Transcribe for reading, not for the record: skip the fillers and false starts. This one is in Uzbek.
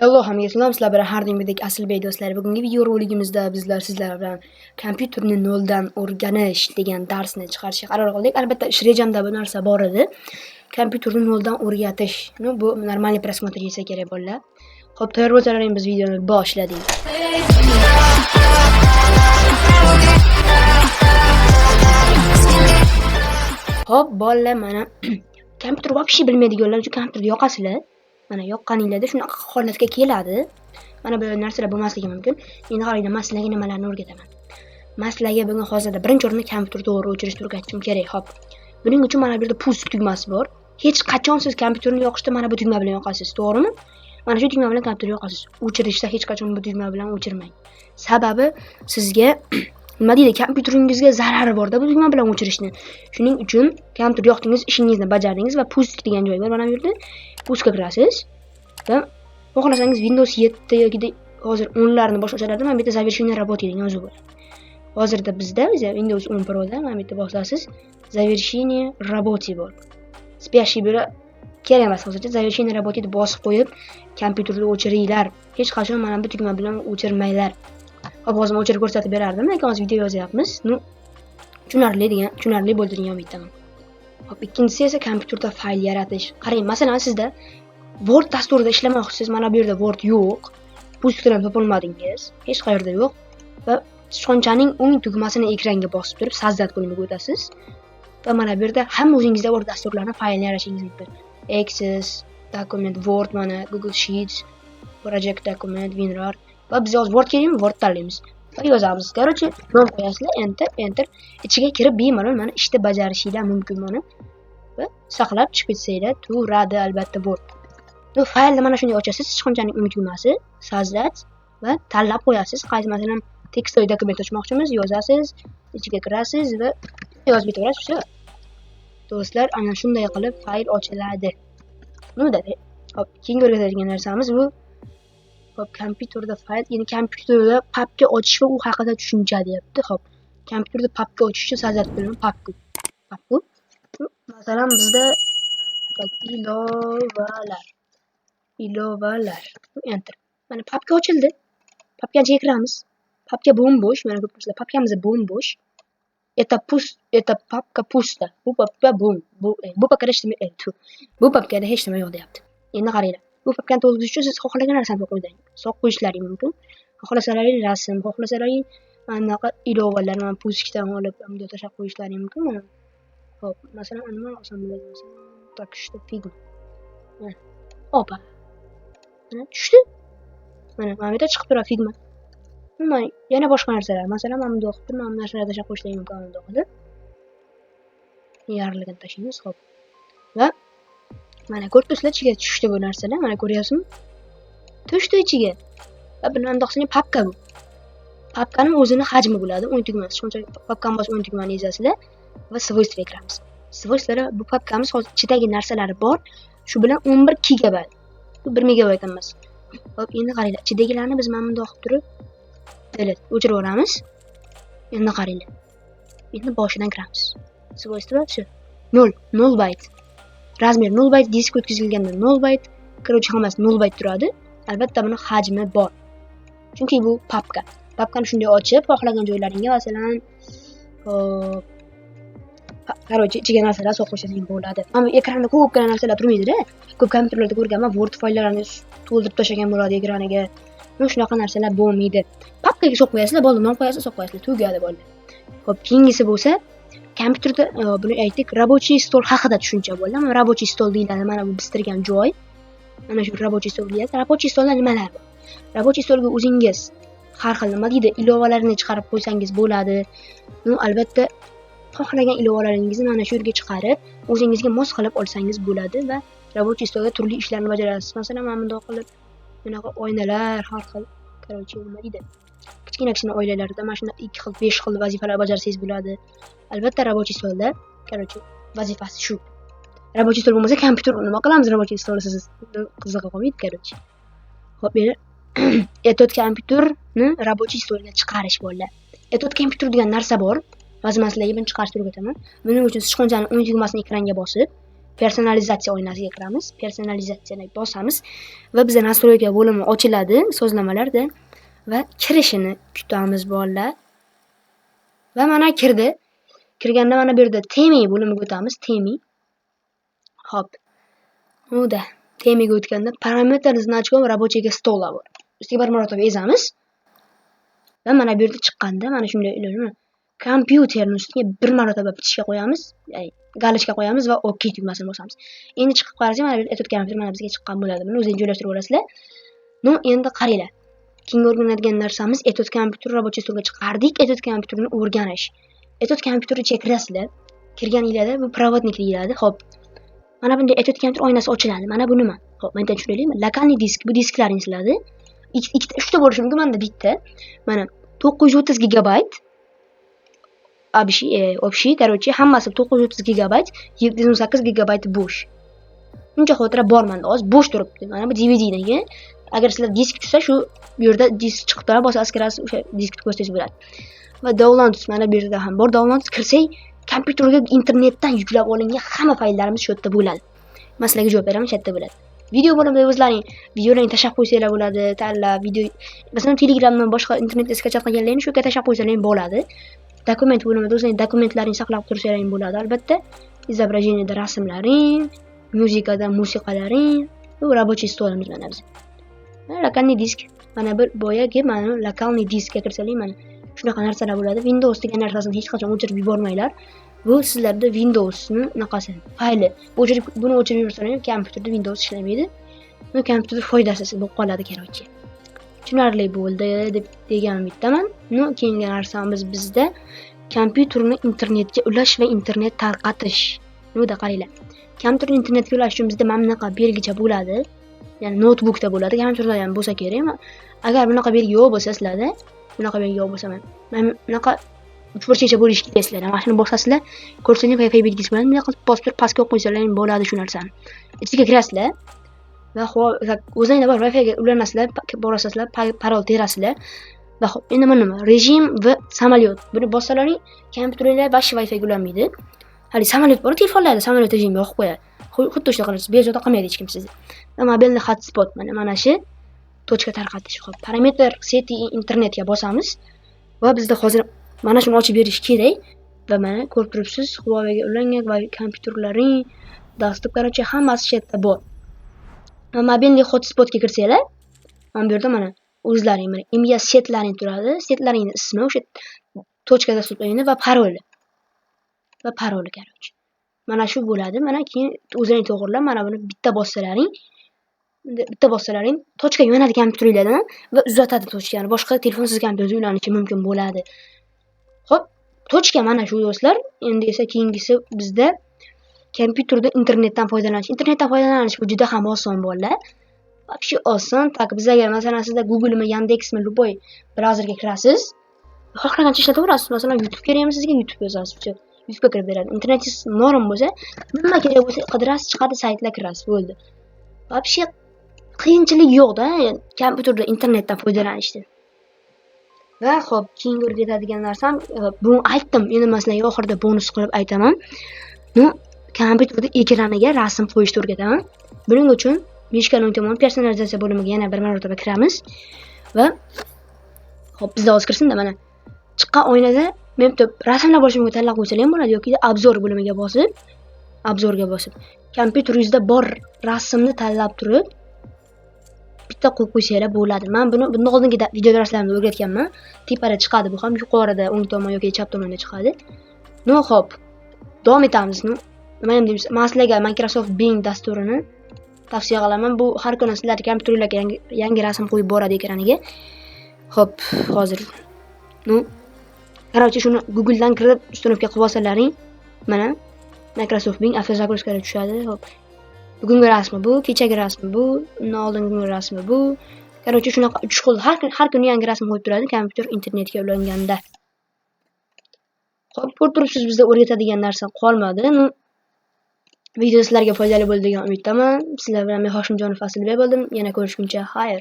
Hello hammaga salom, sizlar bilan har doimgidek Asilbek do'stlar. Bugungi videorolikimizda bizlar sizlar bilan kompyuterni noldan o'rganish degan darsni chiqarishga qaror qildik. Albatta, ish rejamda bu narsa bor edi. Kompyuterni noldan o'rgatish. Ну, bu нормальный просмотр yesa kerak, bolalar. Xo'p, tayyor bo'lsalaring, biz videoni boshladik. Xo'p, bolalar, mana kompyuter вообще bilmaydiganlar uchun kompyuterni yoqasizlar. Mana yoqqaninglarda shunaqa holatga keladi. Mana bu narsalar bo'lmasligi mumkin. Endi qaranglar, men sizlarga nimalarni o'rgataman. Men sizlarga bugun hozirda birinchi o'rinda kompyuter to'g'ri o'chirishni o'rgatishim kerak. Xo'p. Buning uchun mana bu yerda пуск tugmasi bor. Hech qachon siz kompyuterni yoqishda mana bu tugma bilan yoqasiz, to'g'rimi? Mana shu tugma bilan kompyuterni yoqasiz. O'chirishda hech qachon bu tugma bilan o'chirmang. Sababi sizga nima deydi, kompyuteringizga zarari borda bu tugma bilan o'chirishni. Shuning uchun kompyuter yoqdingiz, ishingizni bajardingiz va пуск degan joy bor mana bu yerda. Пуск ga kirasiz va xohlasangiz Windows 7 yoki hozir 10larni boshqa o'shalarda mana bu yerda "Завершение работы" degan yozuv bo'ladi. Hozirda bizda o'zi Windows 10 Pro'da mana bu yerda bosasiz, "Завершение работы" bor. Спящий bo'la kerak emas hozircha. "Завершение работы" deb bosib qo'yib, kompyuterni o'chiringlar. Hech qachon mana bu tugma bilan o'chirmanglar. Hop, hozir o'chirib ko'rsatib berardim, lekin hozir video yozyapmiz. Ну, tushunarli degan, tushunarli bo'ldi degan umiddaman. Hop, ikkinchisi esa kompyuterda fayl yaratish. Qarang, masalan, sizda Word dasturida ishlamoqchisiz, mana bu yerda Word yo'q. Пуск dan ham topolmadingiz, hech qayerda yo'q. Va sichqonchaning o'ng tugmasini ekranga bosib turib, "Создать" bo'limiga o'tasiz. Va mana bu yerda hamma o'zingizda bor dasturlarni faylini yaratishingiz mumkin. Access, Document, Word, mana Google Sheets, Project Document, WinRAR va bizga hozir Word kerakmi? Word tanlaymiz. Va yozamiz. Короче, nom qo'yasizlar, enter, enter. Ichiga kirib bemalol mana ishni bajarishinglar mumkin mana. Va saqlab chiqib ketsanglar turadi albatta Word. Bu faylni mana shunday ochasiz, sichqonchaning o'ng tugmasi, "Создать" va tanlab qo'yasiz. Qaysi, masalan, текстовый документ ochmoqchimiz, yozasiz, ichiga kirasiz va yozib ketaverasiz, всё. Do'stlar, ana shunday qilib fayl ochiladi. Nima dedi? Hop, keyingi o'rgatadigan narsamiz bu hop, kompyuterda fayl, ya'ni kompyuterda papka ochish va u haqida tushuncha deyapti. Hop, kompyuterda papka ochish uchun "Создать" bo'limi, papka. Papka. Masalan, bizda ilovalar. Ilovalar. Enter. Mana papka ochildi. Papkani ichiga kiramiz. Papka bo'm-bo'sh. Mana ko'rib turibsizlar, papkamiz bo'm-bo'sh. Это папка пусто. Bu papka bo'm. Bu papkada hech nima, bu papkada hech nima yo'q deyapti. Endi qaranglar. Bu papkani to'ldirish uchun siz xohlagan narsani solib qo'yishlaring mumkin. Xohlasalaring rasm, xohlasalaring mana bunaqa ilovalar, mana пуск dan olib bunday tashlab qo'yishlaring mumkin mana. Xo'p, masalan, nima olsam bo'ladi masalan? Так что Figma. Mana. Opa. Mana tushdi. Mana bu yerda chiqib turadi Figma. Umuman yana boshqa narsalar. Masalan, mana bunday qilib turib, mana bu narsalarni tashlab qo'yishlaring mumkin mana bunday qilib. Yarligini tashlaymiz, xo'p. Va mana ko'rib turibsizlar, ichiga tushdi bu narsalar. Mana ko'ryapsizmi? Tushdi ichiga. Va buni bundoq qilsang, papka bu. Papkaning o'zini hajmi bo'ladi. O'ng tugma, sichqoncha papkani bosib o'ng tugmani ezasizlar va "Свойства" ga kiramiz. "Свойства" da bu papkamiz hozir ichidagi narsalari bor. Shu bilan 11 gigabayt. Bu 1 megabayt emas. Hop, endi qaranglar, ichidagilarni biz mana bundoq qilib turib delete, o'chirib yuboramiz. Endi qaranglar. Endi boshidan kiramiz. "Свойства", всё. 0, 0 bayt. Размер 0 bayt, disk o'tkazilganda 0 bayt. Короче, hammasi 0 bayt turadi. Albatta buni hajmi bor. Chunki bu papka. Papkani shunday ochib, xohlagan joylaringga, masalan, hop, короче, ichiga narsalar solib qo'ysangiz bo'ladi. Mana bu ekranda ko'pgina narsalar turmaydi-da. Ko'p kompyuterlarda ko'rganman, Word fayllarini to'ldirib tashlagan bo'ladi ekraniga. Ну, shunaqa narsalar bo'lmaydi. Papkaga solib qo'yasizlar, bo'ldi, nom qo'yasiz, solib qo'yasizlar, tugadi, bo'ldi. Xo'p, keyingisi bo'lsa, kompyuterda buni aytdik, рабочий стол haqida tushuncha bo'ldi. Mana рабочий стол deyiladi, mana bu biz turgan joy. Mana shu рабочий стол deyiladi. Рабочий стол da nimalar bor? Рабочий стол ga o'zingiz har xil, nima deydi, ilovalarni chiqarib qo'ysangiz bo'ladi. Ну, albatta xohlagan ilovalaringizni mana shu yerga chiqarib, o'zingizga mos qilib olsangiz bo'ladi va рабочий стол da turli ishlarni bajarasiz. Masalan, mana bundoq qilib, bunaqa oynalar har xil, короче, nima deydi, kichkina-kichkina oynalarda mana shunday 2 xil, 5 xil vazifalar bajarsangiz bo'ladi. Albatta, рабочий стол da, короче, vazifasi shu. Рабочий стол bo'lmasa, kompyuter nima qilamiz рабочий стол siz? Qizig'i qolmaydi, короче. Xo'p, endi этот kompyuterni рабочий стол ga chiqarish bo'ldi. Этот kompyuter degan narsa bor. Hozir man sizlarga buni chiqarishni o'rgataman. Buning uchun sichqonchani o'ng tugmasini ekranga bosib, Personalizatsiya oynasiga kiramiz. Personalizatsiyani bosamiz va bizda настройка bo'limi ochiladi sozlamalarda va kirishini kutamiz, bolalar. Va mana kirdi. Kirganda mana bu yerda Темы bo'limiga o'tamiz. Темы. Xo'p. Уда Темы ga o'tganda параметр значков рабочего стола bor. Ustiga bir marotaba ezamiz. Va mana bu yerda chiqqanda mana shunday kompyuterni ustiga bir marotaba птичка qo'yamiz, ya'ni галочка qo'yamiz va OK tugmasini bosamiz. Endi chiqib qarasak, mana bu yerda этот kompyuter mana bizga chiqqan bo'ladi. Buni o'zingiz joylashtirib olasizlar. Ну, endi qaranglar. Keyingi o'rganadigan narsamiz, этот kompyuter рабочий стол ga chiqardik, этот kompyuterni o'rganish. Этот kompyuter ichiga kirasizlar. Kirganinglarda bu проводник deyiladi. Xo'p. Mana bunday этот kompyuter oynasi ochiladi. Mana bu nima? Xo'p, men tushunaylikmi? Локальный диск, bu disklaring sizlarda. Ikkita, uchta bo'lishi mumkin, menda bitta. Mana 930 gigabayt. Общий, короче, hammasi 930 gigabayt, 718 gigabayt bo'sh. Uncha xotira bor menda, hozir bo'sh turibdi. Mana bu DVDdagi. Agar sizlar disk tushsa, shu bu yerda disk chiqib turadi, bosasiz, kirasiz, o'sha diskni ko'rsangiz bo'ladi. Va downloads, mana bu yerda ham bor. Downloads kirsak, kompyuterga internetdan yuklab olingan hamma fayllarimiz shu yerda bo'ladi. Men sizlarga javob beraman, shu yerda bo'ladi. Video bo'limida o'zlaring videolaringni tashlab qo'ysanglar bo'ladi, tanlab video, masalan, Telegramdan, boshqa internetda скачать qilganlaringni shu yerga tashlab qo'ysalaring bo'ladi. Документ bo'limida o'zlaring dokumentlaringni saqlab tursalaring bo'ladi, albatta. Изображение da rasmlaring, музыка da musiqalaring, bu рабочий стол imiz mana biz. Локальный диск. Mana bir boyagi mana локальный diskga kirsalar, mana shunaqa narsalar bo'ladi. Windows degan narsasini hech qachon o'chirib yubormanglar. Bu sizlarda Windowsni anaqasi, fayli. O'chirib, buni o'chirib yuborsalar, kompyuterda Windows ishlamaydi. Bu kompyuterda foydasiz bo'lib qoladi, короче. Tushunarli bo'ldi deb degan umiddaman. Ну, keyingi narsamiz bizda kompyuterni internetga ulash va internet tarqatish. Bunda qaranglar. Kompyuterni internetga ulash uchun bizda mana bunaqa belgicha bo'ladi. Ya'ni noutbukda bo'ladi, kompyuterda ham bo'lsa kerak. Agar bunaqa belgi yo'q bo'lsa sizlarda, bunaqa belgi yo'q bo'lsa, mana bunaqa uchburchakcha bo'lishi kerak sizlarda. Mana shuni bosasizlar, ko'rsangiz Wi-Fi belgisi bilan bunday qilib bosib turib pastga qo'yib qo'ysanglar ham bo'ladi shu narsani. Ichiga kirasizlar va o'zinglar bor Wi-Figa ulanasizlar, borasizlar, parol terasizlar. Va xo'p, endi mana nima? Режим в самолёт. Buni bossalaring, kompyuteringlar вообще Wi-Figa ulanmaydi. Hali samolyot bor, telefonlarda samolyot rejimiga yoqib qo'yadi. Xuddi shunaqa narsa, bezovta qilmaydi hech kim sizni. Va мобильный hotspot, mana shu точка tarqatish. Xo'p, параметр сети internetga bosamiz va bizda hozir mana shuni ochib berish kerak. Va mana ko'rib turibsiz, Huaweiga ulangan va kompyuterlaring, доступ, короче, hammasi shu yerda bor. Va мобильный hotspotga kirsanglar, mana bu yerda mana o'zlaring mana имя сеть laring turadi. Сеть laringni ismi, o'sha точка доступ laringni va paroli. Va paroli, короче. Mana shu bo'ladi. Mana keyin o'zlaring to'g'rilab, mana buni bitta bossalaring, bitta bossalaring точка yonadi kompyuteringlardan va uzatadi точка ni. Boshqa telefonsiz kompyuterga ulanishi mumkin bo'ladi. Xo'p, точка mana shu, do'stlar. Endi esa keyingisi bizda kompyuterda internetdan foydalanish. Internetdan foydalanish bu juda ham oson, bolalar. Вообще oson. Так, bizaga masalan sizda Google'mi, Yandexmi, любой brauzerga kirasiz. Xohlagancha ishlataverasiz. Masalan, YouTube kerakmi sizga? YouTube yozasiz. Всё. YouTube'ga kirib beradi. Internetingiz норм bo'lsa, nima kerak bo'lsa qidirasiz, chiqadi, saytlar kirasiz, bo'ldi. Вообще qiyinchilik yo'q-da kompyuterda internetdan foydalanishda. Va xo'p, keyingi o'rgatadigan narsam, buni aytdim, endi man sizlarga oxirida bonus qilib aytaman. Ну, kompyuterda ekraniga rasm qo'yishni o'rgataman. Buning uchun мышка ning o'ng tomoni personalizatsiya bo'limiga yana bir marotaba kiramiz va xo'p, bizda hozir kirsin-da, mana chiqqan oynada men bitta rasmlar bo'lishi mumkin, tanlab qo'ysalar ham bo'ladi yoki обзор bo'limiga bosib, обзор ga bosib, kompyuteringizda bor rasmni tanlab turib bitta qo'yib qo'ysanglar bo'ladi. Men buni bundan oldingi video darslarimda o'rgatganman. Tepada chiqadi bu ham, yuqorida o'ng tomon yoki chap tomonda chiqadi. Ну, xo'p, davom etamiz. Ну, nima ham deymiz? Men sizlarga Microsoft Bing dasturini tavsiya qilaman. Bu har kuni sizlarga kompyuterlarga yangi rasm qo'yib boradi ekraniga. Xo'p, hozir. Ну, короче, shuni Google'dan kirib установка qilib olsalaring, mana Microsoft Bing автозагрузка da tushadi. Xo'p. Bugungi rasmi bu, kechagi rasmi bu, undan oldingi rasmi bu. Короче, shunaqa uch xil har kun, har kuni yangi rasm qo'yib turadi kompyuter internetga ulanganda. Xo'p, ko'rib turibsiz, bizda o'rgatadigan narsa qolmadi. Ну, video sizlarga foydali bo'ldi degan umiddaman. Sizlar bilan men Hoshimjonov Asilbek bo'ldim. Yana ko'rishguncha xayr.